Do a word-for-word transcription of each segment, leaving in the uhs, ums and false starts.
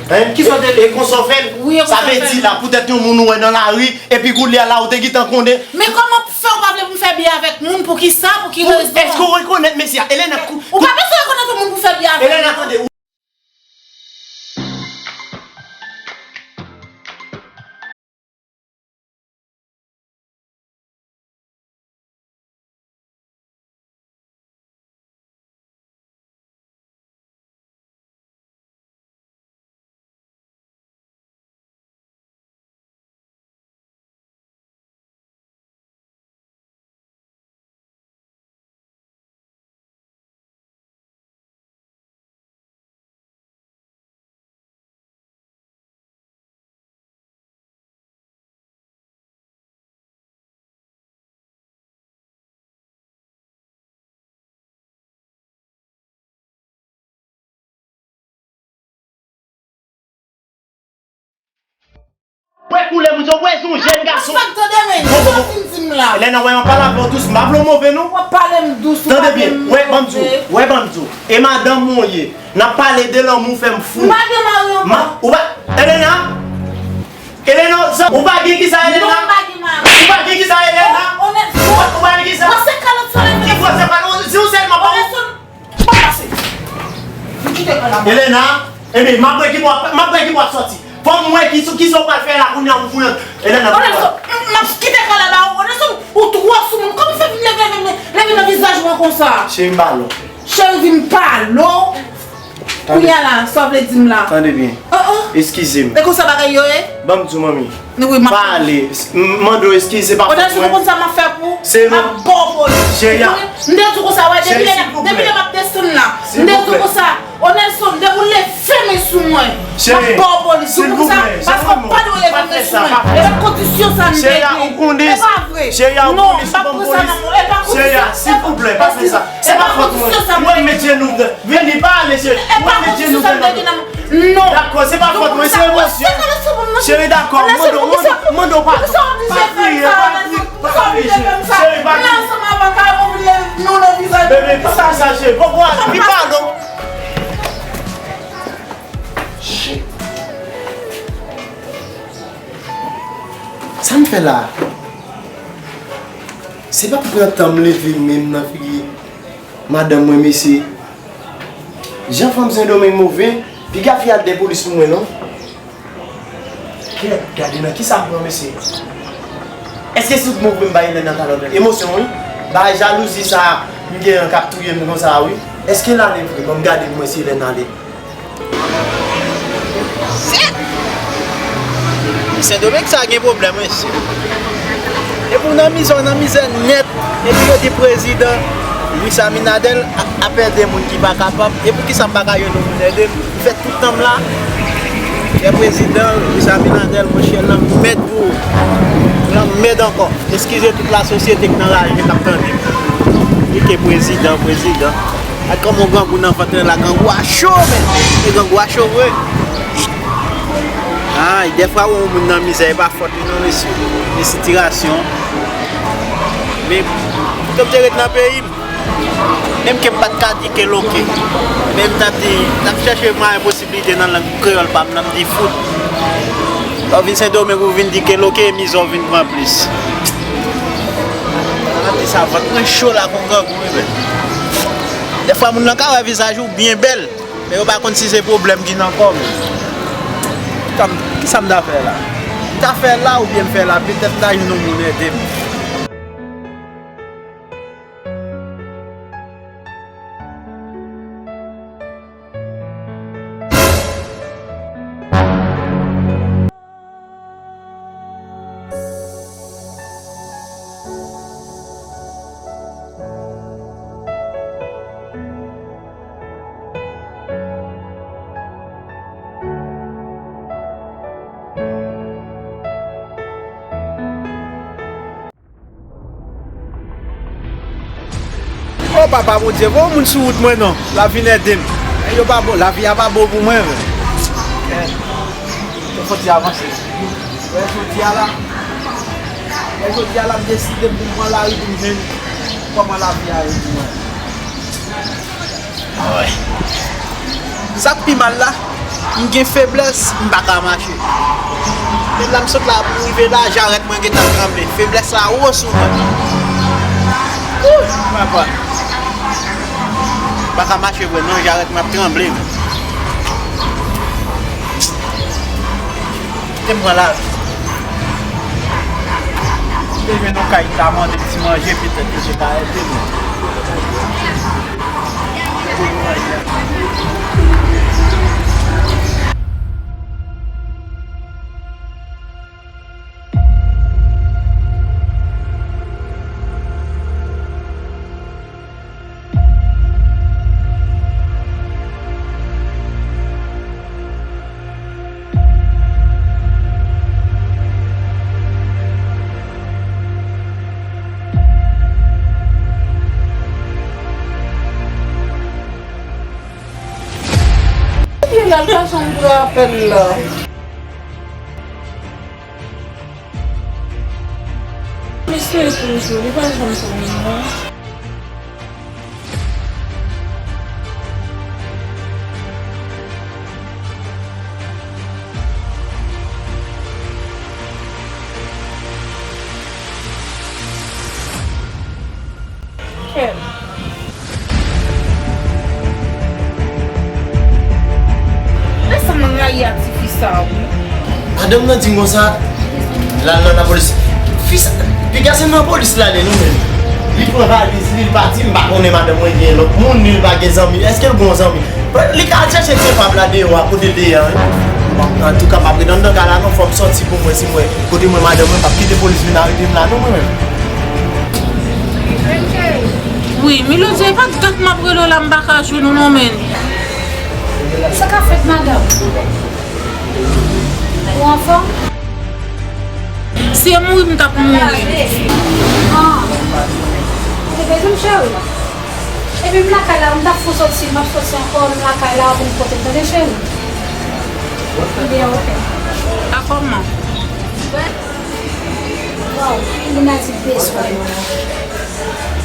Hein? Kisa w te... E, e konsa w fè l? Wi, e konsa m fè l. Sa vle di la, poutèt yon moun ou wè nan lari, epi koulye a la, ou te gentan konnen. Men kòman fè w pa vle pou m fè byen avèk moun? Poukisa? Pou ki rezon? Èske w rekonèt mesye a? Elena, kou-, ou pa bezwen rekonèt yon moun pou fè byen avèk li. Elena, tande. Wè koulè moun sa, wè se yon jèn gason. Sa k tande men? Bon, bon, bon. Sa w fin di m la? Elena, wè, m ap pale avè w dous, m pa vle w move, non. W ap pale m dous, ou pa vle m move. Tande byen, wè, ban m di w, wè, ban m di w. E madanm mwen w ye. N ap pale de lanmou, fè m fou. M pa gen mari ankò. Ma-, ou pa, Elena? Elena, sa, ou pa gen kisa, Elena? Non, m pa gen mari. Ou pa gen kisa, Elena? Onèlson. Ou pa, ou pa gen kisa? Pase kalòt sou leve. Ki pase kalòt? Si ou sèlman pa... Onèlson, pa pase. M kite kò la. Elena, ebyen, m ap wè ki bò, m ap wè ki bò ap sòti. Fò m wè ki sou, kisa ou pral fè la kounye a pou fouye. Elena, Onèlson, m, m ap kite kò la ba ou. Onèlson, ou twò sou moun. Kòman w fè vin leve, leve, leve nan vizaj mwen konsa? Cheri, m pa lou. Cheri, di m pa lou. Kounye a la, sa w vle di m la? Tande byen. Oh, oh. Eskize m. E konsa bagay yo ye? Ban m di w, manmi. Wi, m ap... Pale. M mande w eskize, pa fòt mwen. Onèlson, ou konn sa m ap fè pou ou? M ap ba w polis. Cheri, m te di w konsa, wè, depi lè, depi lè m ap desann la. M te di w konsa, Onèlson, depi w leve men sou mwen, m ap ba w polis. Ou konn sa? Paske w pa dwe leve men sou mwen. E pa kondisyon sa m te gen. E pa vre. Non, m p ap pran sa nan men w. E pa kondisyon sa. Silvouplè, pa fè sa. Se pa fòt mwen. Mwen met je nou. Vini, pale, cheri. Mwen met je nou. Non. Dakò, se pa fòt mwen, se emosyon. Cheri, dakò, mande w, mande w padon. Pa kriye, pa kriye, pa kriye, cheri. Cheri, pa kriye. Bebe, pa fè sa, cheri. Bon, bon, ale, pi padon. Shit. Sa m fè la? Se pa pou pran tan m leve men m nan figi madanm mwen, mesye. Jan fanm Sendomeng move, piga fi al dèyè polis pou mwen, non. Kèt, gade nan kisa m pran, mesye. Èske se tout mo vre m bay Elena talè? Emosyon, wi. Bagay jalouzi sa a m gen an k ap touye m konsa a, wi. Èske l ale vre? Ban m gade pou mwen si Elena ale. Shit! Sendomeng sa gen pwoblèm, mesye. Epi w nan mizè, w nan mizè nèt. Epi yo di prezidan Luis Abinader ap, ap ede moun ki pa kapab. E poukisa m pa ka jwenn yon moun ede m? M fè tout tan m la. Chè prezidan Luis Abinader, monchè, lanmèd pou ou. Lanmèd ankò. Eskize tout lasosyete k nan raje k ap tande m. Li ke prezidan, prezidan. Ak kòman grangou nan vant la, grangou a cho, men. E grangou a cho vre. Ay, dèfwa ou wè yon moun nan mizè, e pa fòt li non, mesye. E sitirasyon. Men, pito m te ret nan peyi m. Menm ke m pa t ka di keloke. Men m t ap di, m t ap chèche mwayen posiblite nan lang kreyòl pa m nan, m di fout. Lè w vin Sendomeng, ou vin di keloke, e mizè w vin pran plis. Sa di sa, vant mwen cho la kon grangou, wi, men. Dèfwa, moun nan ka wè vizaj ou byen bèl, men yo pa konn si se pwoblèm ki nan kò w. Kòm, kisa m ta fè la? M ta fè la oubyen m fè la? Petèt m ta jwenn yon moun ede m. O Papa Bondye, voye yon moun sou wout mwen non. L ap vin ede m. Yo pa bon, lavi a pa bon pou mwen, vre. Fò ti avanse. Lè jodi a la, lè jodi a la, m deside pou m pran lari pou m jwenn kòman lavi a ye pou mwen. Sa k pi mal la, M gen feblès, m pa ka mache. Depi la m sot la pou m rive la, jarèt mwen gentan tranble. Feblès la wo sou mwen. Wouy, papa. M pa ka mache vre non, jarèt mwen ap tranble menm. Kite m pran lavi. M te jwenn yon kay ta mande ti manje, petèt yo te ka ede mwen. Epi l al pa janm pran apèl la. Mesye toujou, li pa janm pran non. Kèt. Desann mwen rayi a tifi sa wi. Madanm nan di m konsa, l al nan lapolis. Fi sa, piga se nan polis l ale non menm. Li pran valiz li, li pati, m pa konnen madanm mwen gen lòt moun, ni l pa gen zanmi. Èske l gon zanmi? Li ka al chèche ti pap la deyò a, kote l te ye a, wi. Antouka, m ap ret anndan kay la non, fò m sòti pou m wè si m wè kote m wè madanm mwen, m p ap kite polis vin arete m la non mwen menm. Wi, Milodye, e pa dat m ap rele w la, m pa ka jwenn ou non, men. Sa k ap fèt, madanm? Ou anfòm? Si e mouri, m t ap mouri. Ah. Ou te bezwen m, cheri? Epi m lakay la, m t ap fou sòti, m ap sòti ankò, m lakay la, vin kote m, tande, cheri? Ebyen, oke. A kòman? Waw, Lina di bezwen mwen.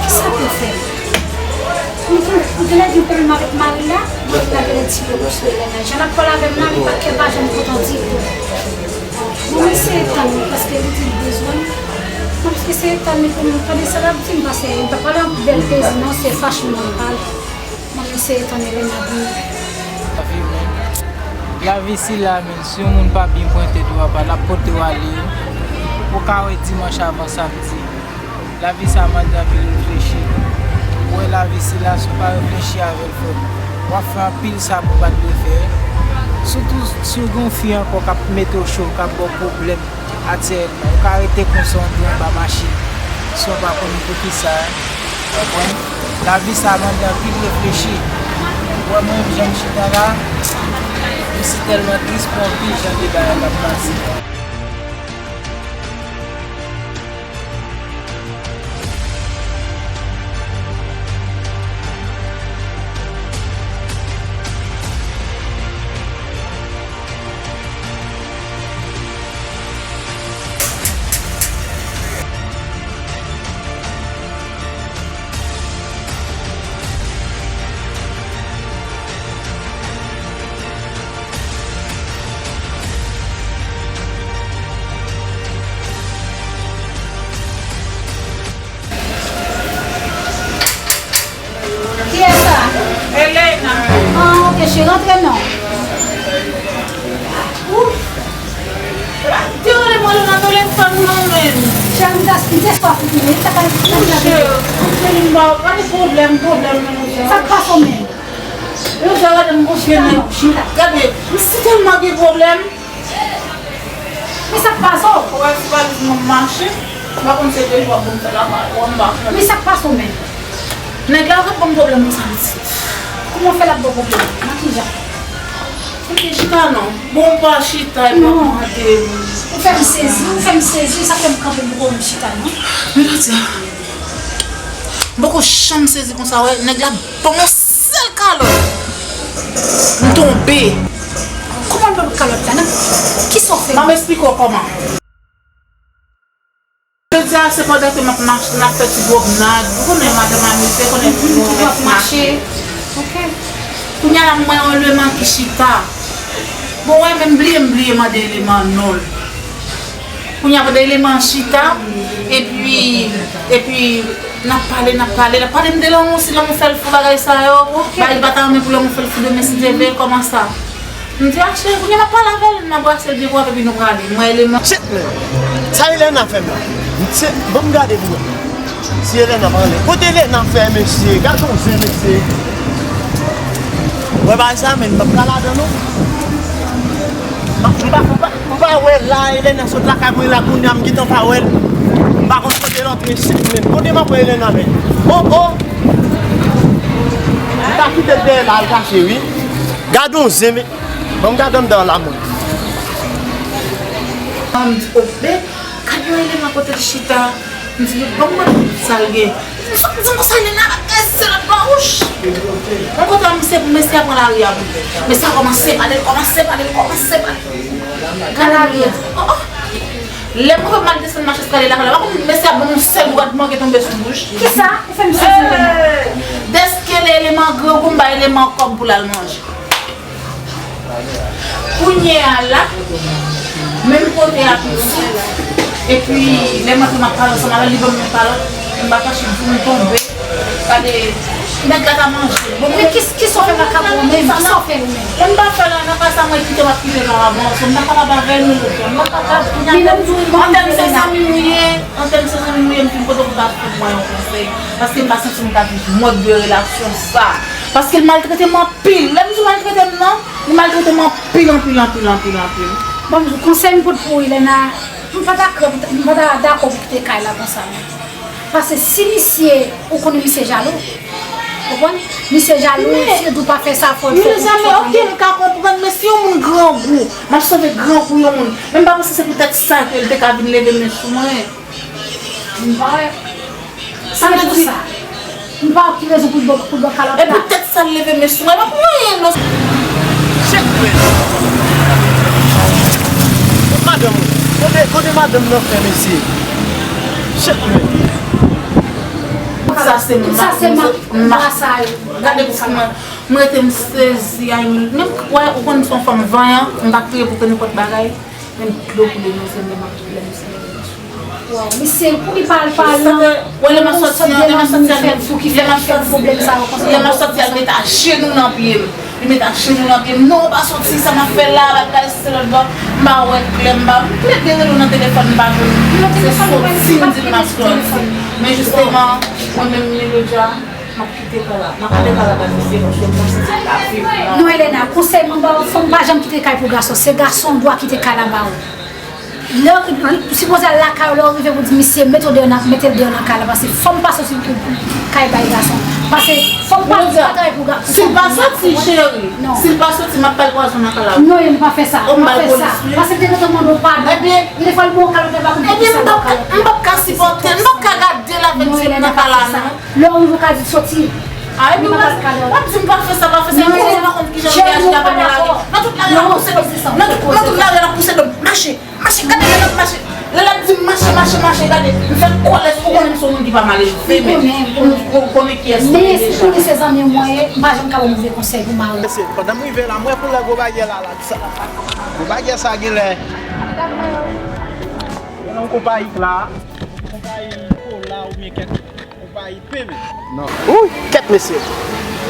Kisa pou fè? M gen, m genlè gen pwoblèm avèk mari la, mari la genlè di yo bezwen Elena. Jan l ap pale avè m la, li pa, kè l pa janm kontan ditou. Bon, m eseye tann li, paske li di l bezwen m. M ap eseye tann li pou m tande sa l ap di m, paske li pa pale anpil bèl pezi non, se fache mwen l pale. M ap eseye tann Elena vini. Lavi, men. Lavi sila, men, si yon moun pa byen pran tèt ou, papa, l ap pote w ale. Ou ka wè dimanch avan samdi. Lavi sa mande anpil reflechi. Ou wè lavi sila, si w pa reflechi avè l, frè m, w ap fè anpil sa pou w pa t dwe fè. Sitou si w gen yon fi ankò k ap mete w cho, k ap ba w pwoblèm. Atyèlman, ou ka rete konsa, w antre anba machin san w pa konnen poukisa, konprann? Lavi sa mande anpil reflechi. Ou wè mwen menm jan m chita la, m si tèlman tris pou anpil jan de bagay k ap pase. Kiyès sa? Elena. Ah, ok, cheri, rantre non. Ou te rele mwen nan telefòn nan menm. Cheri, m ta, m te swa pou ou, ta ka, ta ka. Cheri, anpil m ba w, pa gen pwoblèm, pwoblèm nan, monchè. Sa k pase w menm? Yo, sa gade m konfye nan chita, gade, m si tèlman gen pwoblèm. Men sa k pase w? Ou wè si pa vin mwen mache, m pa konn se de jou ap ban m fè lakay ou, m pa fè. Men sa k pase w menm? Nèg la ret ban m pwoblèm konsa pitit. Kòman w fè l ap ba w pwoblèm? Nan ki jan? Ou te chita non. Bon, ou pa chita, e pa mande m. Ou fè m sezi, ou fè m sezi, sa fè m kanpe m poko menm chita non. Men Nadia, m poko janm sezi konsa, wè, nèg la ban m yon sèl kalòt. M tonbe. Kòman l ban w kalòt la? Nan kisa w fè? Ban m esplike w kòman. Jodi a, se pandan ke m ap mache, n ap fè ti pwomnad. Ou konnen madanm amize, konnen nou renmen mache. Ok. Kounye a la, m wè yon leman ki chita. Bon, wè, menm bliye, m bliye mande Eleman non l. Kounye a pandan Eleman an chita, epi, epi n ap pale, n ap pale, n ap pale m de lanmou, si lanmou fè l fou bagay sa yo, bagay li pa ta renmen pou lanmou fè l fou demen si Dye vle, kòman sa? M di, a cheri, kounye a m ap pale avè l, m anbrase l byen pwòp epi nou prale. M wè Eleman. Shit, man. Sa Elena fè m la? Se, ban m gade pou wè. Si Elena pa anlè. Kote Elena fè, mesye? Gade yon zen, mesye. Wè bagay sa, men, m p ap ka ladan, non. M pa, m pa, m pa, m pa wè la, Elena sot lakay mwen la, kounye a m gentan pa wè l. M pa konn kote l antre, shit, men. Kote m ap wè Elena, men? Oh, oh! M ta kite l dèyè la, al kache, wi. Gade yon zen, men. Ban m gade anndan la, mwen. An m di, oh, men, gade yon eleman kote l chita. M di, bon, mwen, sa l gen. M sot, m di, bon, sa Elena ap gade se lòt bò, wouch. Yon kote misye, mesye a pran lari a pou li. Mesye a kòmanse pale, l kòmanse pale, l kòmanse pale. Nan lari a. Oh, oh. Lè m rive m al desann mach eskalye lakay la, pa konn mesye a ban m yon sèl dwat manke tonbe sou bouch. Kisa? Ou fè misye di? Dèske lè eleman grangou, m bay eleman kòb pou l al manje. Kounye a la, menm kote a piti, epi lè m antre m ap pale ansanm avè l, li ban m yon kalòt, m pa kache di m tonbe. Gade, nèg la ta manje. Bon, men ki, ki sa w fè makabon menm? Ki sa w fè ou menm? Lè m pa fè la, nan ka sa mwen kite, m ap kite la avan. M pa kapab avè nou, m pa kapab. Kounye a, an tèm se zanmi nou ye, an tèm se zanmi nou ye, m fin pote pou ta fout mwen yon konsèy. Paske m pa santi m ka viv mòd de relasyon sa. Paske l maltrete m anpil. Lè m di maltrete m nan, li maltrete m anpil, anpil, anpil, anpil, anpil. Bon, konsèy m pot pou ou, Elena, m pa ta krè, m pa ta dakò pou kite kay la konsa, non. Paske si misye, ou konnen misye jalou, konprann? Misye jalou, si w di w pa fè sa, fò l fè. Men, mezanmi, ok, m ka konprann, men si yon moun grangou, m ap sove grangou yon moun, men m pa panse se poutèt sa ke l te ka vin leve men sou mwen. M pa wè. Sa vle di sa. M pa wè ki rezon pou l ban, pou l ban kalòt la. E poutèt sa l leve men sou mwen, pa pou anyen non. Shit, man. Kot madanm ou? Kote, kote madanm nan fè, mesye? Shit, man. Sa se ma, sa se ma, ma, sa yo. Gade pou mwen. M rete m sezi, ay, menm, wè, ou konn se yon fanm vanyan, m pa kriye pou kenenpòt bagay. Menm dlo koule nan zye m, lè m ap, lè m ap. Waw, misye, pou li pa al pale, wè, lè m ap sòti an, lè m ap sòti an, lè m ap sòti an, lè m ap sòti an, li met ajenou nan pye m. Li met ajenou nan pye m. Non, ou pa sòti, sa m ap fè la, bagay se lòt bò. M pa wè klè, m pa, m plede rele w nan telefòn, m pa jwenn ou. Se sòti m di m ap sòti. Men jisteman, mwen menm, Melodya, m ap kite kay la, m ap kite kay la, paske se yon chèf, m ap santi m pa viv nan. Non, Elena, konsèy mwen ba w, fanm pa janm kite kay pou gason, se gason dwa kite kay la ba w. Lè w sipoze al lakay ou, lè w rive pou di misye mete w deyò nan, mete l deyò nan kay la, paske fanm pa soti pou kay bay gason. Paske fanm pa, pa travay pou gason. Si l pa soti, cheri, si l pa soti, m ap bay pwazon nan kay la. Non, Elena, pa fè sa, pa fè sa. Paske l te gentan mande w padon. Ebyen, li te fè l bon kalòt, li pa konn poukisa l ba w kalòt. Ebyen, m p ap ka sipòte l, m p ap ka gade l avèk zye m nan kay la, non. Lè w rive ou ka di soti. A, epi w ap di m pa fè sa, pa fè sa. Epi ou pa konn kijan m reyaji avè m nan lari. Nan tout lari a, l ap pouse dlo. Nan tout, nan tout lari a, l ap pouse dlo. Mache, mache, gade lè l ap mache. Lè l ap di m mache, mache, mache, gade. M fè kòlè, ou konnen m se yon moun ki pa mal elve, men ou konnen kiyès mwen ye deja. Men si konnen se zanmi mwen ye, m pa janm ka ba w move konsèy pou mari. Mesye, pandan m rive la, m wè koulè gwo baryè la, la, sa. Gwo baryè sa genlè. Gen yon konpayi la. Konpayi kola oubyen kèk konpayi pen, men. Non. Wi, kèt mesye.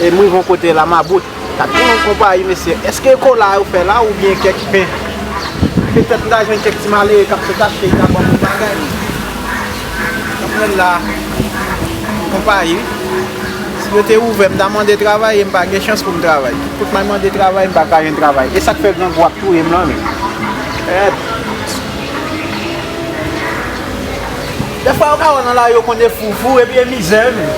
E m rive yon kote la, mabout. Kat gen yon konpayi, mesye. Èske kola yo fè la oubyen kèk pen? Petèt m ta jwenn kèk ti malere k ap fè kache, ta ban m yon bagay. Konprann la. Konpayi, wi. Si yo te ouvè, m ta mande travay e m pa gen chans pou m travay. Tout kout mwen mande travay, m pa ka jwenn travay. E sa k fè grangou ap touye m lan, men. Èd. Dèfwa yo ka wè nan lari yo konn e foufou epi e mizè, men.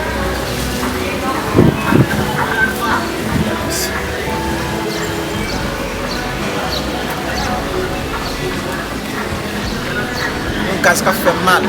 Yon gaz k ap fè m mal.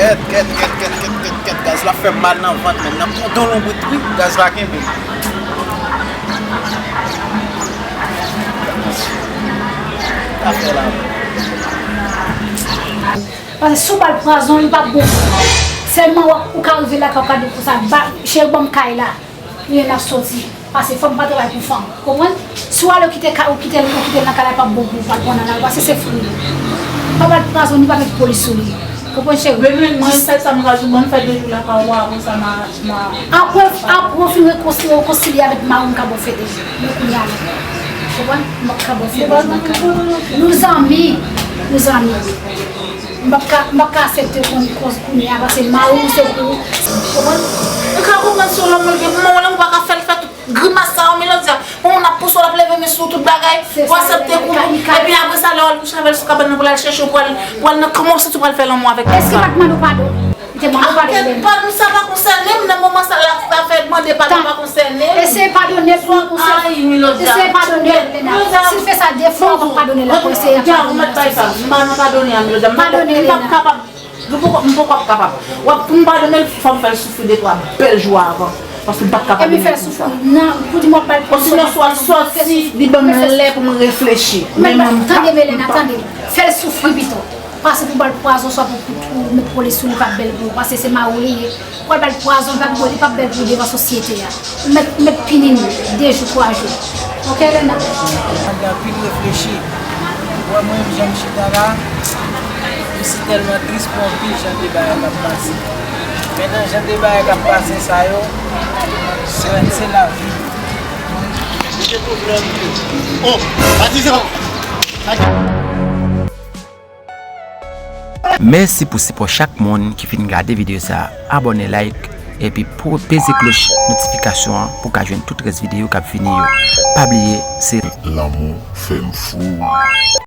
Kèt, kèt, kèt, kèt, kèt, kèt, kèt, gaz la fè m mal nan vant, men nan pwodon lonbrit wi, gaz la kenbe m. Sa fè la. Paske si w ba l pwazon, li p ap bon. Sèlman w ap, ou ka rive lakay ou ka di konsa, ba, cheri, ban m kay la. Li menm ap soti. Paske fanm pa travay pou fanm. Konprann? Si w ale, ou kite ka, ou kite l, ou kite l nan kay la, li p ap bon pou ou, pa pran nan la, paske se fou li. Pa ba l pwazon, ni pa met polis sou li. Konprann, cheri? Baby, mwen, sèl sa m ka di w, ban m fè de jou lakay ou, apre sa, m a, m a Apre, apre w fin rekonsi-, rekonsilye avèk mari w, m ka ba w fè de jou. Men kounye a la. Konprann? M p ap ka ba w fè de jou nan kay. Nou zanmi. Nou zanmi. M p ap ka, m p ap ka aksepte w konn koz kounye a, paske mari w se pou ou. Konprann? Ou ka konprann si w lanmou l gen pou mwen, w lanmou pa ka fè l fè tout grimas sa yo, Melodya. Bon, moun ap pouse w, l ap leve men sou w, tout bagay, ou aksepte kou. Epi apre sa, lè w al kouche avè l sou kabann nan, pou l al chèche w, pou al, pou al nan kòman w santi w pral fè lanmou avèk moun sa. Èske l pa t mande w padon? Li te mande w padon, Lena. Padon sa pa konsène m, nan moman sa la, sa fè mande padon pa konsène m. Eseye padone l pou nou konsène. Ay, Melodya. Eseye padone l, Lena. Si l fè sa de fwa, w ap padone l ankò, eseye padone l. Ou mèt bay sa, m pa nan padone a, Melodya. M pa, m p ap kapab. M poko, m poko ap kapab. W ap, pou m padone l, fò m fè l soufri de twa bèl jou avan. Paske m p ap kapab. Epi fè l soufri. Nan, pou di m w ap ba l pwazon. Osinon, swa l sòti, li ban m lè pou m reflechi. Men mwen, m p ap, tande, Melena, tande. Fè l soufri pito. Pase pou ba l pwazon, swa pou, pou, pou met polis sou li, p ap bèl pou ou. Paske se mari w li ye. Pou al ba l pwazon, l p ap, li p ap bèl pou ou devan sosyete a. Ou mèt, ou mèt pini l de jou, twa jou. Oke, Lena? Mwen gen anpil reflechi. Ou wè mwen menm jan m chita la, m si tèlman tris pou anpil jan de bagay k ap pase. Men nan jan de bagay k ap pase sa yo, se, se lavi. Mèsi pou sipò chak moun ki fin gade videyo sa a. Abòne, like, epi po-, peze kloch notifikasyon an pou w ka jwenn tout rès videyo k ap vini yo. Pa bliye, se lanmou fè m fou.